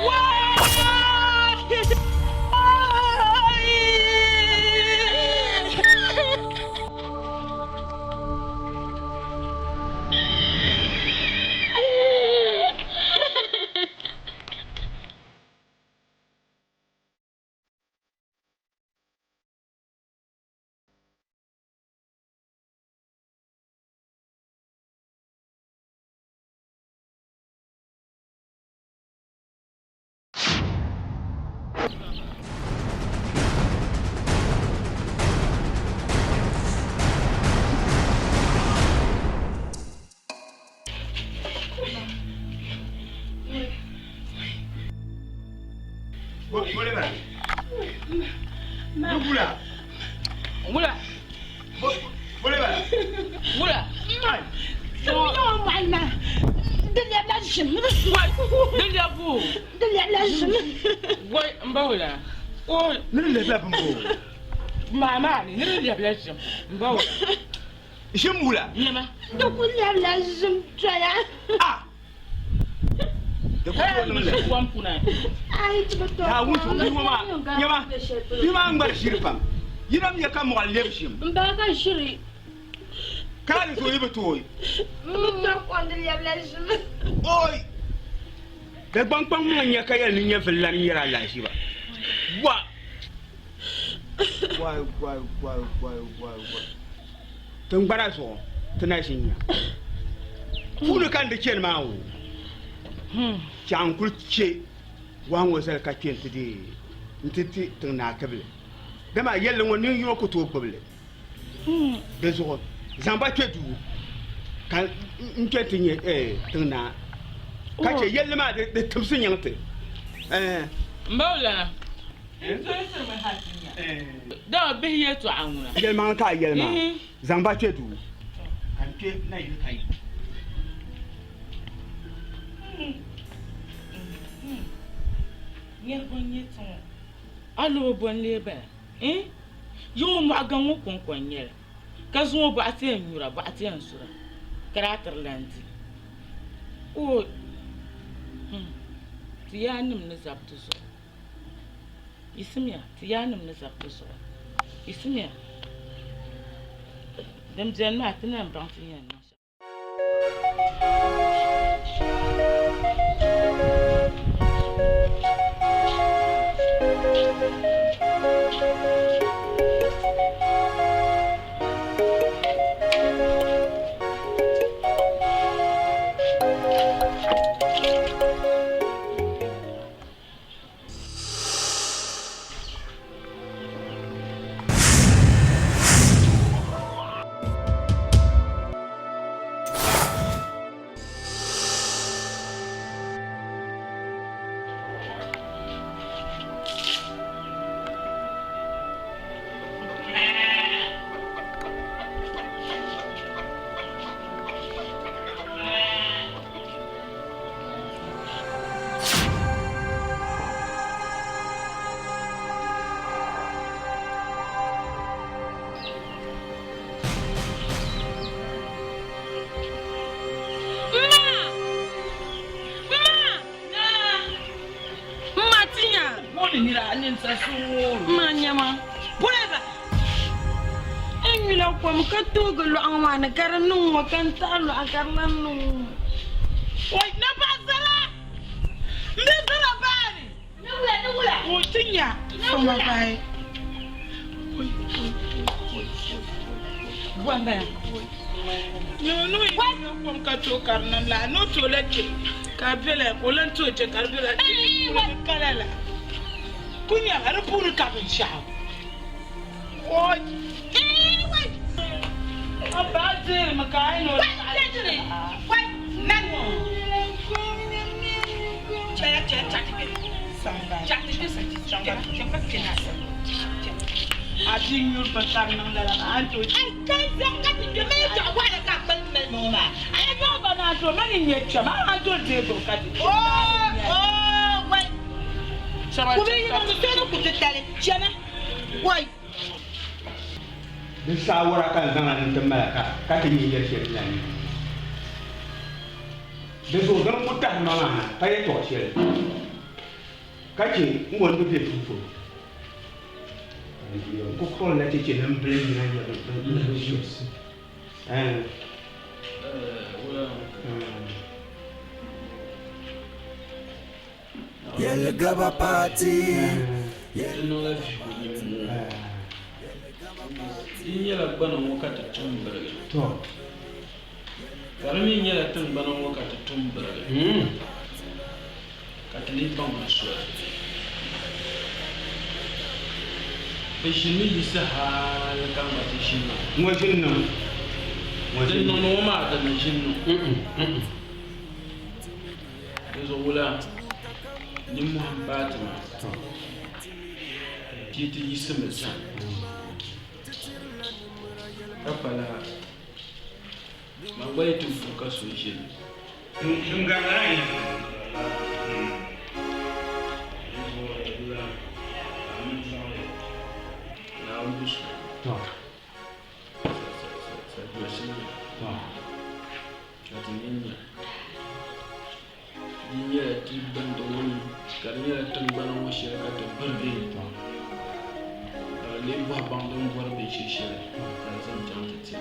Wula. Wula. Di lɛbu. Di lɛbila ʒim. Wai n ba wula. Oi. Ni di lɛbila bimbo. Maa maa ni ni di lɛbila ʒim n ba wula. Ʒim wula. Nyɛma. Di ku lɛbila ʒim doya. Ah. Di ku tooi niŋ lala. Kom puna. Ayi ti bi tooi. Naawuni tu bia ŋɔ maa nyɛma bia maa ŋmari ʒiri pam. Yi na mi nya ka mɔɣili lɛbi ʒim. M ba ka ʒiri. Ka di zooi bi tooi. M bi tooi kom di lɛbila ʒim. Oi! Dagbaŋ kpaŋ maŋ nya ka yɛli ni nyɛvili lan nyɛla alahiziba. Wa! Wai wai wai wai wai wai. Tiŋgbana zuɣu ti na ʒi nya. Puuni ka n di chani maa o. Chaŋ n-kuli che wahu ŋɔ zali ka kpe nti deei nti ti tiŋ naa tibili. Dama yɛlli ŋɔ niŋ yino ku tooi gbubi li. Di zuɣu zaŋ ba kpe duu ka n kpe ti nyɛ tiŋ naa ka che yɛlli maa di tibisi nyaŋ ti. M ba o lana, n dolsirimi hal ti nya. Dama bihi yɛtɔɣa ŋuna. Yɛlimaŋli ka a yɛli maa, zaŋ ba kpe duu ka n kpe nayili ka yi. Niriba n-nyɛ ti ŋɔ. Alɔbo bɔ n-lee bala? N Yi ŋɔ mɔɣu gaŋ ŋɔ kɔŋko n-nyɛ li, ka zuŋɔ bɔɣa ti yɛn nyura, bɔɣa ti yɛn sura, ka daa tiri lan di. Ooi! Hum! Ti yaannim ni zabi ti zuɣu. Yiɣisimiya, ti yaannim ni zabi ti zuɣu. Yiɣisimiya! Din beni maa, ti na m-baŋ ti ni yɛn niŋ shɛm. N nyula kom ka toogi lɔɣu maa ni ka di niŋ ŋɔ ka n taɣi lɔɣu ka di lahi niŋ ŋɔ. Oi, na paɣasara! M bi zara baani! Oi, ti nya fama bahi. Oi, oi, oi, oi, oi, Bɔmbaya. Nyɛ o ni o yi nyula kom ka tooi ka di niŋ laa, ni o tooi la che ka di bela ka o lan tooi che ka di bela kala la. Ku nyɛla di puuni ka binshɛɣu. Oi! A ba deerimi ka a yi ni o A bia nyuri binkari niŋ lala maa, a ni tooi. A yi zaŋ ba na n-tooi mani n-nyɛ kpɛma, a ni tooi deei gbubi ka di. Di saawara ka n zaŋ a ni ti mali ka ka ti nyɛ yɛli shɛli la ni. Di zuɣu din ku tahi ma maa na ka yɛtɔɣ shɛli ka chɛ n ŋɔ ni be duu polo. N ku kpuɣila cheche ni m bili yina nya bɛ shɛm. Yɛli gaba paati. Di niŋla vihigu nimmoo. Di nyɛla gbana ŋɔ ka ti tum birigi. Ka di mi nyɛla tiŋgbana ŋɔ ka ti tum birigi. Ka ti lee baŋ di soli. Bɛ ʒinimi yiɣisi hal ka ŋma ti ʒini maa. Ŋɔ ʒini niŋ. Din niŋdi ŋɔ maa din ni ʒini niŋ. Di zuɣu wula nimmohi m-paai ti maa bia ti yiɣisimi chaŋ ka pa lala man gba yi ti vuhi ka so ʒini. Naawuni bi su. Ka ti nini nya di nyɛla ti bindi ŋɔ ni ka di nyɛla tiŋgbana ŋɔ shɛli ka ti birigi ka di lee bɔhi baŋ din bɔri binshɛ shɛli ka di zaŋ chaŋ ti ti.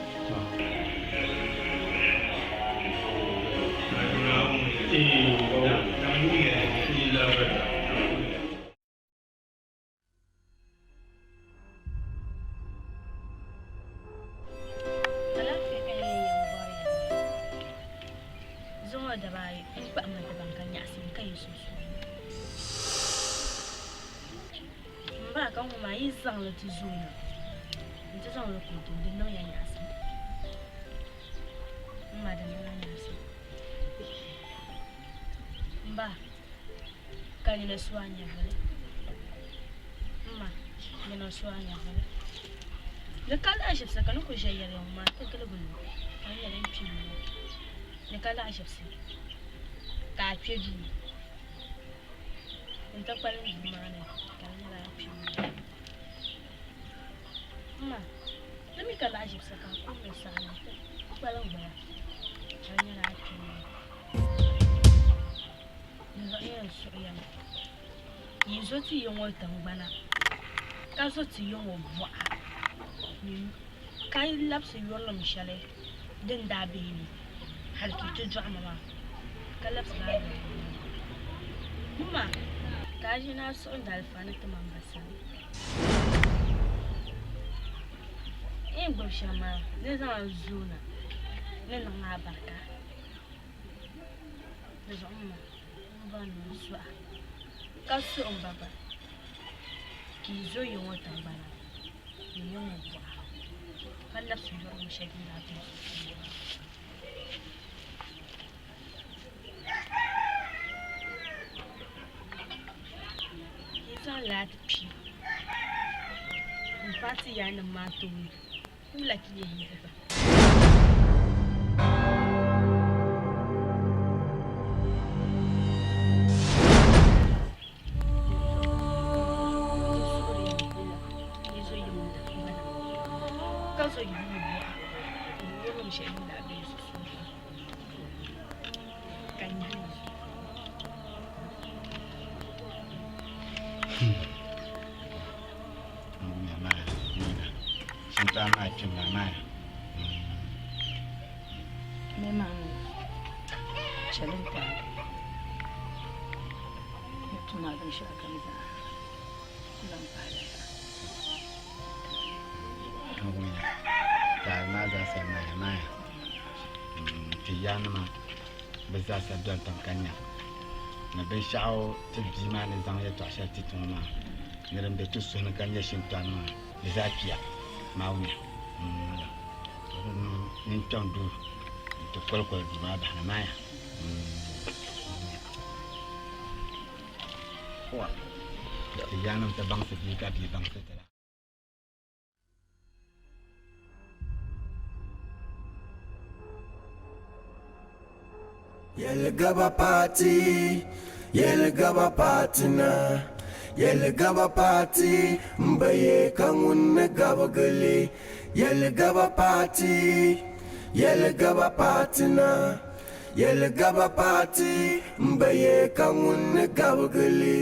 Alaafee ka yɛn yɛn bɔri ya zuŋɔ dabaayi n kpahima Dagbaŋ ka nyaɣisim ka yi sunsuuni. M ba ka ŋɔ maa yi zaŋ li ti zooi na nti zaŋ li kuli doo di niŋ ya nyaɣisim. M ma di niŋ ya nyaɣisim. M ba. Ka nyina su a nyɛvili. M ma, nyina su a nyɛvili. Ni ka lahiʒibisi ka ni ku ʒe yɛliya ŋɔ maa ti giligi lu ka di nyɛla n kpi m-bɔŋɔ. Ni ka lahiʒibisi ka a kpe duu nti kpalim duu maa ni ka di nyɛla a kpi m-bɔŋɔ. M ma, di mi ka lahiʒibisi ka a kum ni saha nti kpalim gbaya ka di nyɛla a kpi m-bɔŋɔ. Di zuɣu yɛn suɣiya mi, yi zo ti yi ŋɔ tiŋgbana, ka zo ti yi ŋɔ buɣa, ka labisi yurilim shɛli din daa be yi ni hal ka yi ti dɔɣi ma maa, ka labisi lala yurilim maa. M ma, ka a ʒini a suhu ni alifa ni ti ma m ba sani. N yi gbibi shɛm maa, ni zaŋ a zooi na ni niŋ a barika. Di zuɣu maa n bɔri ni n suhi a ka suhi m ba gba ka yi zo ya ŋɔ tiŋgbana ni ya ŋɔ buɣa ka labisi yurilim shɛli din daa be yi sunsuuni maa. Ka yi zaŋ laati kpi m-paai ti yaanima maa tooni. Wula ka yɛn yɛli ba? Shintaɣa maa kpɛ maa maa Mɛ maa ni chɛli n taai ni tuma binshɛɣu kam zaa ku lahi pahi la zaa. Taali maa zaa sa maaya maaya ti yaanima bi zaa sa doli tiŋ ka nya ni binshɛɣu ti bia maa ni zaŋ yɛltɔɣa shɛli ti ti ŋɔ maa. Ni din be ti suhu ni ka nyɛ shintɔnima di zaa kpiya, Maawunya. To di niŋ ninkpɛŋ duu nti kolikoli duu maa bahi ni maaya. Ti yaannim ti baŋsi bia ka bia baŋsi ti la. Yɛli gaba paati, yɛli gaba paati na, yɛli gaba paati m ba ye ka ŋun ni gabigi li. Yɛli gaba paati, yɛli gaba paati na, yɛli gaba paati m ba ye ka ŋun ni gabigi li.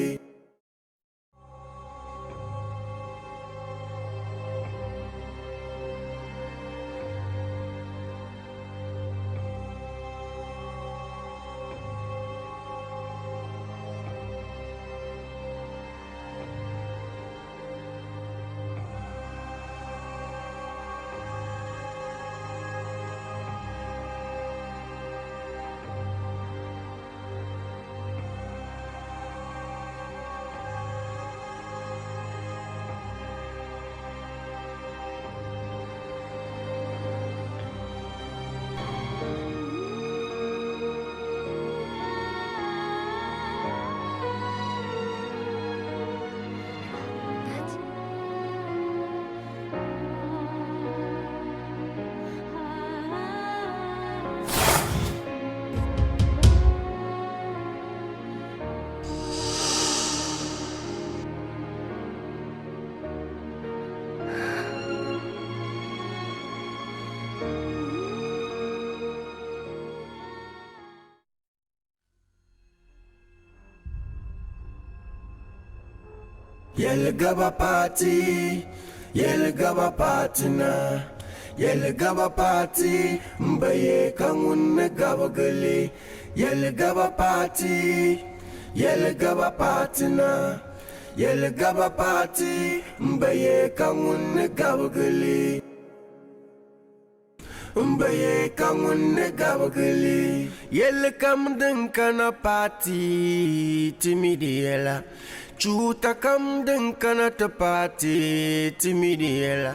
Yɛli gaba paati, yɛli gaba paati na, yɛli gaba paati m ba ye ka ŋun ni gabigi li. Yɛli gaba paati, yɛli gaba paati na, yɛli gaba paati m ba ye ka ŋun ni gabigi li. M ba ye ka ŋun ni gabigi li. Yɛlli kam din kana paati ti mi di yɛla. Chuuta kam din kana ti paati ti mi di yɛla.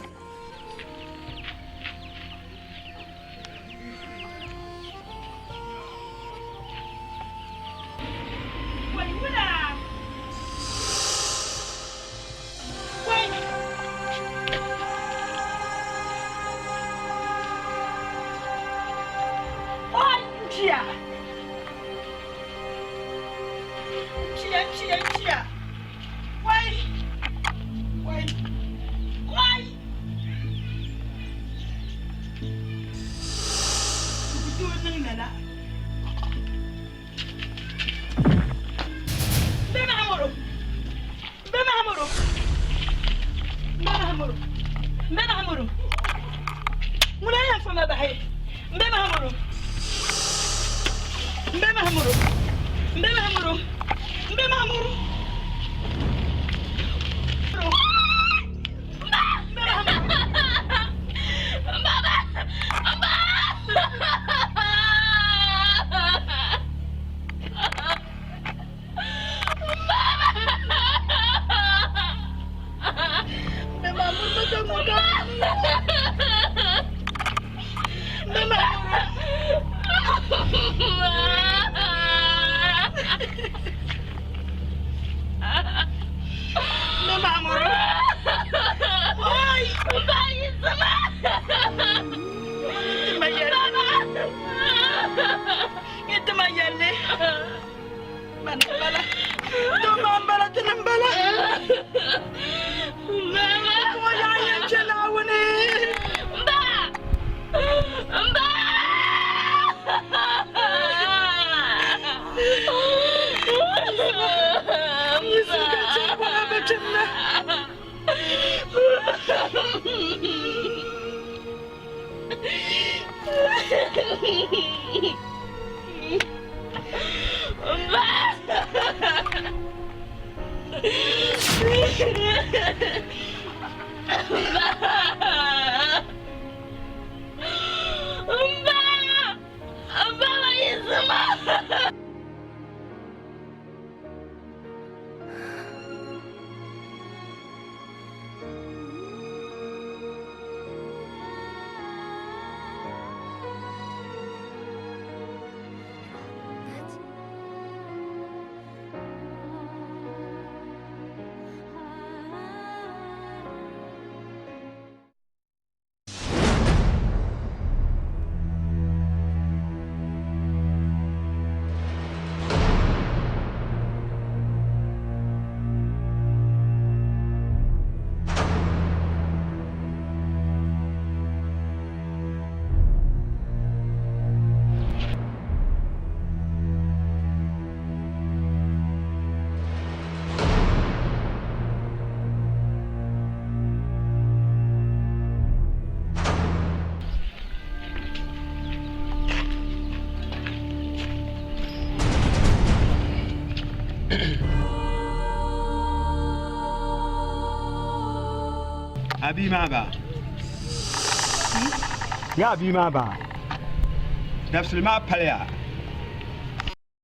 A bia maa ba? Yaa a bia maa ba? Dabisili maa paliya.